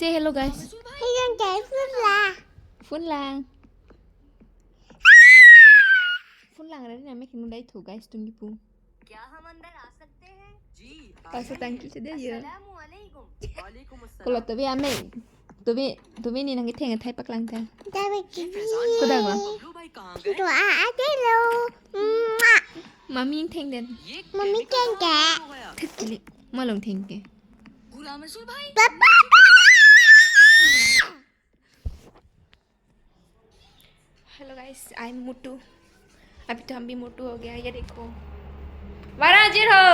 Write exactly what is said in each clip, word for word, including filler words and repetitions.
Say hello, guys. Hello, guys. Phone lang. Phone lang. Phone lang, rani name kinu dai thu, guys, tung ipu. क्या हम अंदर आ सकते हैं? जी, Pasal tangki sudah ya. Assalamualaikum. वालेकुम अस्सलाम। Kalau tubi ame, tubi, tubi ni nang itheng thai paklang ta. Tapi ये Faizan Kuda ba? Bablu भाई कहाँ गए? Doa aja lo. Mwah. Mami theng den. ये Mami केमिकल theng ke. हो गया। Thek kili. Malong theng ke. Ghulam रसूल भाई। Papa. Hello guys, I'm Mutu. अभी तो हम भी मोटू हो गया, ये देखो। वारा हाजिर हो।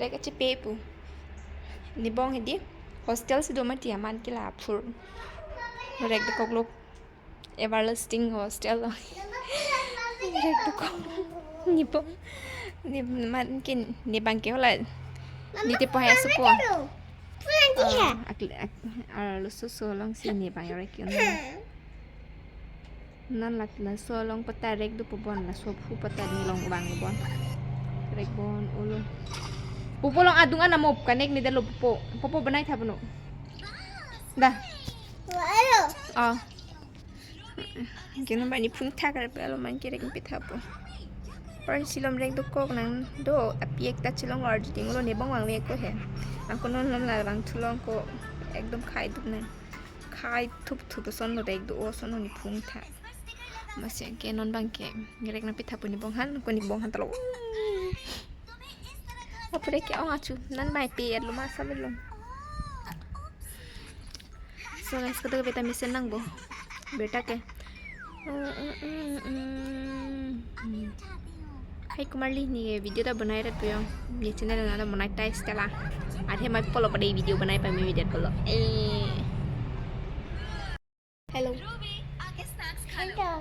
Rek achepe pu. Nibong hedi. Hostel si do mati aman ke la phur. Rek dokok lo. Everlasting hostel lo. Rek dokok. Nibong. Ni man ke, nibang ke hola. Niti po hai supo. Pulang dia. Ah, ak-, ak-, ah, lo susu along si nibang rek yun. Nan lak laso along pata rek do pu bon, laso phu pata ni long vang bon. Rek bon ulo. Pupo long adung anamop kanek ni dalo pupo. Pupo banai tha puno. Dah. Ayo. Ah. Keno mani phung thak rep alo man ke rek pi tha pu. Parsi lom rek dokok nang do api ekta chelong arju ding lo, nibong vangve ko he. Ako non lom la vang thu long ko ekdom khai dup nang. Khai thup thup ason lo rek do ason lo ni phung tha. Masi ke non bang ke rek nangpi tha pu nibong han ko nibong han talo. Apre ke ong achu nan bai pe lo ma sa lo. So guys, kado beta mesen nang bo. Beta ke. Hai Kumarli, ni video ta banai ret puyong. Ni channel na monetize tela. Adhe mai polo pada video banai pa mi video polo. Eh. Hello. Hello.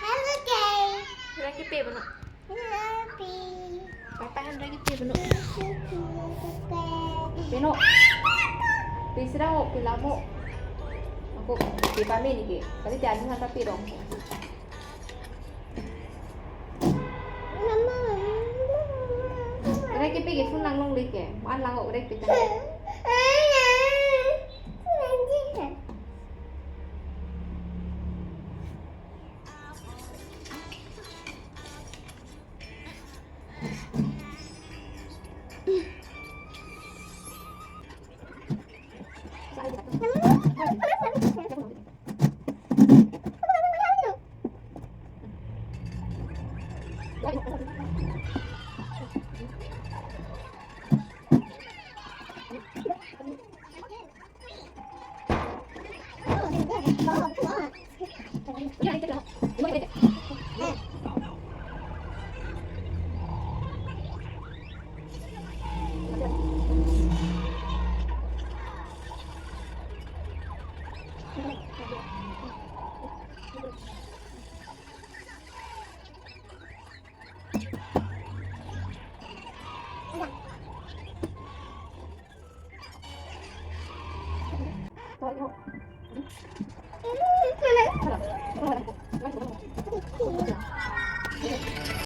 Hello, guys. Rek achepe puno. Happy. Papa han rek achepe puno. Pino. Pisra ho, pilamo. Ako, di pami ni ke. Tapi tiyan nga tapi dong. Mama. Rek achepe ke phone lang longle ke. Man lang ho rek achepe ta.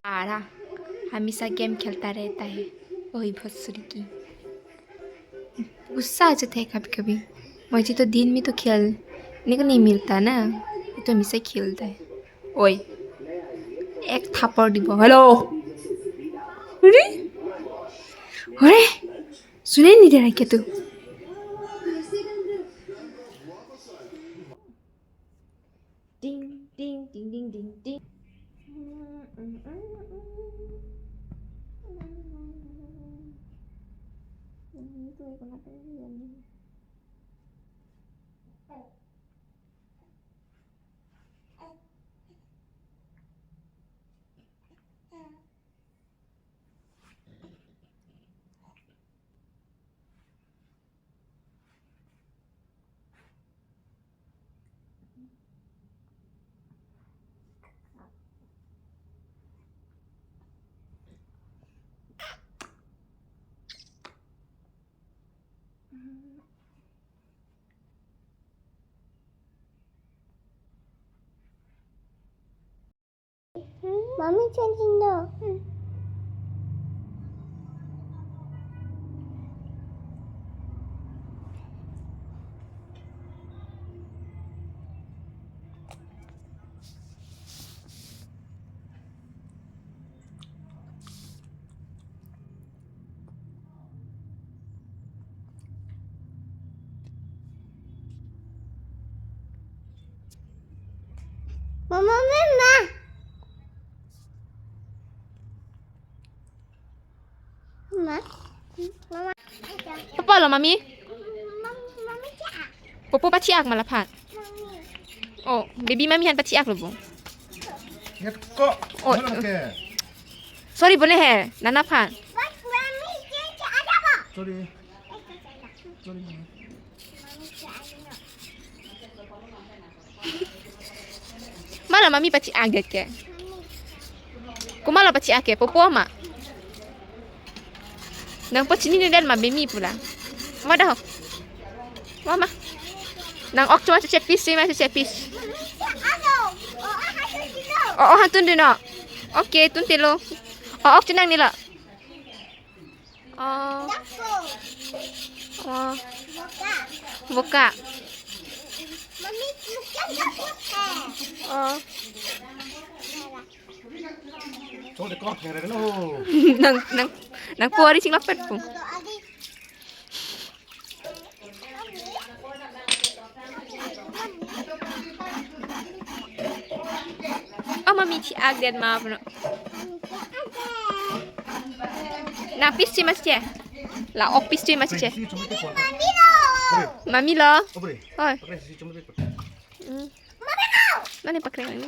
आ रहा, हमेशा गेम खेलता रहता है, वही बहुत सुरीकी। गुस्सा आ जाता है कभी कभी। मुझे तो दिन में तो खेलने को नहीं मिलता ना, वो तो हमेशा खेलता है। Oi, ek thapor dibo. Hello. Ore? Ore? June ni dera ketu. Ding, ding, ding, ding, ding, ding. Mami, change window. Mama, mama. Mama. Mama. Apa lo, Mami? Mami, Mami, cak. Popo pachiak ma laphan. Oh, baby mami han pachiak lo bo. Nget ko. Oh. Mana ke? Sorry, bole he. Nana phan. Sorry. Sorry, mami. Mala mami pachiak ke. Kumala pachiak ke, popo ma. Nangpo chini ni den ma bemi pula. Mada ho. Mama. Nang ok chuma chuche pis, chuma chuche pis. Oh, oh, hantun dino. Okay, tun telo. Oh, ok chinang nilo. Oh. Oh. Boka. Oh. Nang, nang, nang pori sing lapet pung. Oh, mami chiak den ma puno. Na pis chi mas che. La ok pis chi mas che. Mami lo. Oi. Hmm. Mane pakreng ani.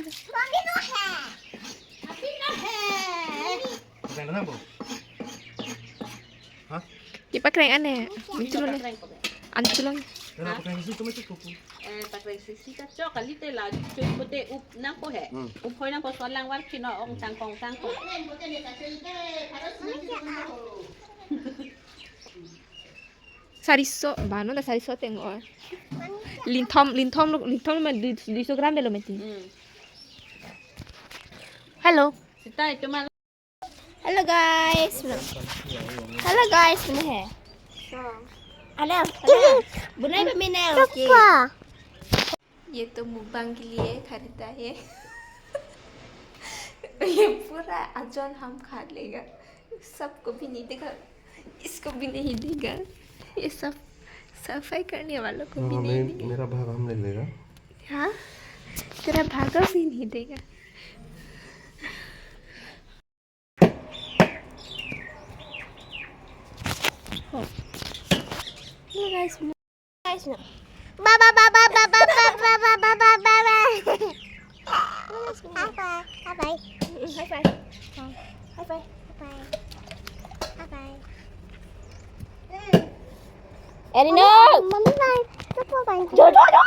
Pakreng na bo. Ha? Di pakreng ane. Mintu lo ne. Antu lo. Dera pakreng isi cuma itu kuku. Eh, pakreng isi ta chok kali te la chok pote up nangpo he. Hmm. Up hoi nangpo solang war kino ong changkong changkong. Sariso, bano da sariso teng or. Linthom, linthom lo, linthom lo ma dui, dui so gram de lo meti. Hmm. Hello. Sita itu mal Hello guys. Hello guys, ini hai. Ada, ada. Bunai pemina, okay. ये तो mukbang के लिए खरीदा है। ये पूरा अजोन हम खा लेगा, सबको भी नहीं देगा, इसको भी नहीं देगा। ये सब सफाई करने वालों को भी नहीं देगा। मेरा भाग हम ले लेगा। हाँ, तेरा भाग भी नहीं देगा। Hello guys. Guys, no. Bye bye bye bye bye bye bye bye bye bye bye. High five. High five. High five. High five. High five. High five. Eddie, no. Mami, bye. Bye bye. Jo, jo, jo.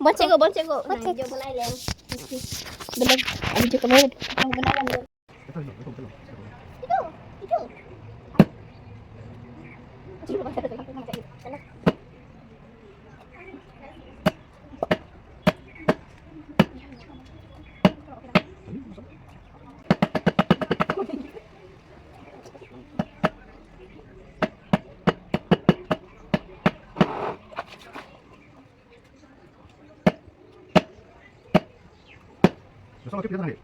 Bonchego, bonchego. Bonchego. Belum. Ayo, coba. Itu, itu. Solo, keep it. Okay.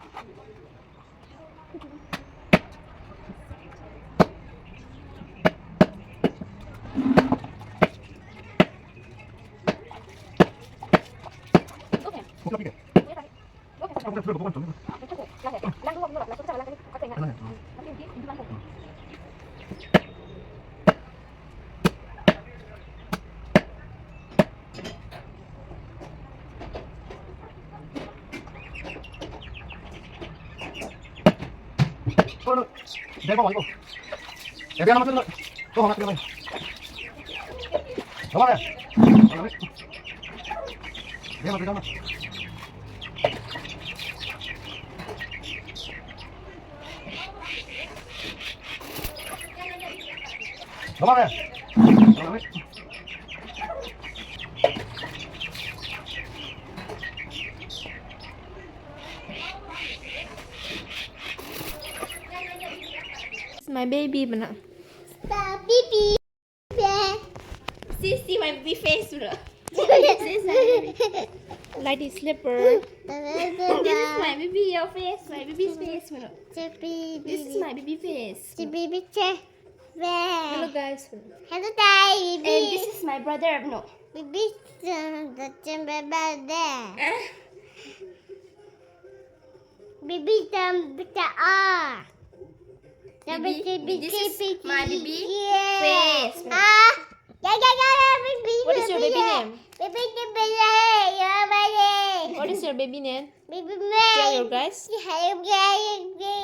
Okay, okay. It's my baby, bana. Baby. See, see my baby face, bro. This is my baby. Like this slipper. This is my baby, your face, my baby's face, bro. This is my baby face. Baby chair. Hello, guys. Hello, guys. And this is my brother, no. Baby, uh, the chamber there. Baby, tam, bita, ah. Baby, this is my baby face. Ah. Ya, ya, ya, ya, baby. What is your baby name? Baby, baby, ya, ya, ya. What is your baby name? Baby name. Tell your guys. Ya, ya, ya, ya.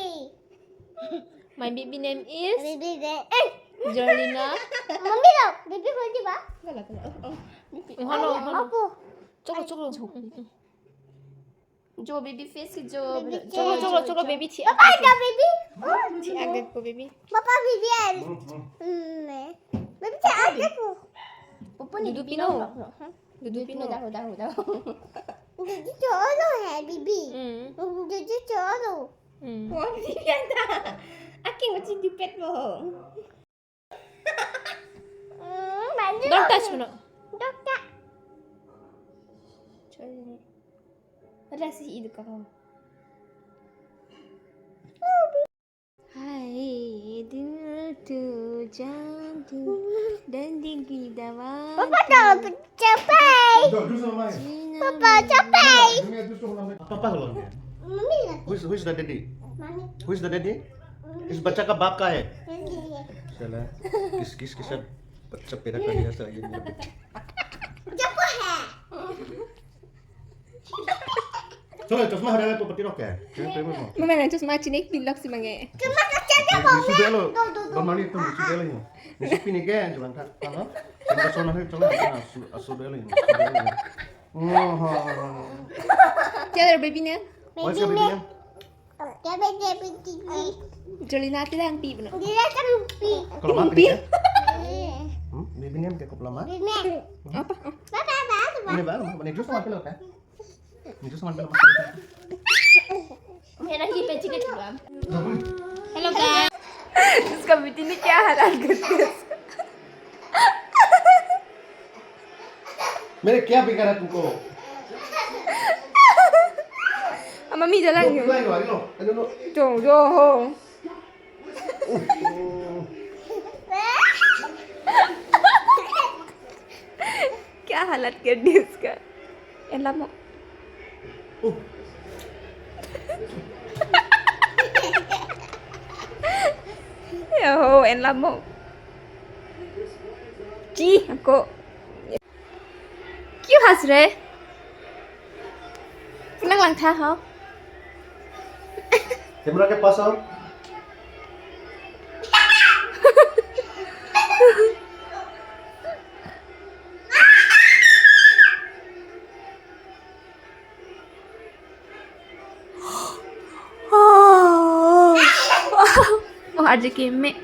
My baby name is Baby name. Eh. Jolina. Mami lo, baby ko di ba? Kala, kala. Oh, oh. Halo, halo. Apo. Cholo, cholo. Jo baby face ke jo. Baby face. Cholo, cholo, cholo, baby thi. Papa ada baby. Oh. Thi agak ko baby. Papa baby ada. Hmm, eh. Baby thi ada ko. Papa ni Dudu baby pino. Nong, nong, nong. Dudu pino. Dahu, dahu, dahu. Dudu cholo hai baby. Hmm. Dudu cholo. Hmm. Wah, baby ada. Aking macam dupet bohong. Hmm, mandi. Don't touch, mano. Don't touch. Sorry. Ada sih itu kau. Hai, dil tu jadu dan digi dawa. Papa tu capai. Papa capai. Papa kalau ni. Mami lah. Who's, who's the daddy? Mami. Who's the daddy? Is bacha ka bap ka hai? Salah. Kis, kis, kis. Bacha pera ka dia sa yun. Japo hai. Cholo, chosma hara po pati rok ya. Mama na chosma chinik pilok si mange. Chosma kacang dia mau. Sudah lo. Bamani tu sudah lo. Nisi pini ke jalan tak. Halo. Kita sana hai cholo. Asu, asu deh lo. Oh. Tell your baby name. What's your baby name? Jolina ti lang pi bana. Dia kan pi. Kalau mati ya? Hmm? Baby name ke koplo ma? Baby name. Apa? Apa, apa, apa? Ini baru, ini jus mampir lo kan? Ini jus mampir lo. Merah di peci ke dua. Hello guys. इसका बेटी ने क्या हालत कर दिया? मैंने क्या बिगाड़ा तुमको? Ama mi jalan yo. Alo, alo, alo. Jo, jo ho. क्या हालत कर दी इसका? Elamo. Yo ho, elamo. Ji, ako. क्यों हंस रहे? Senang lang tha ho. Camera ke pas ho. Oh, arje ke me.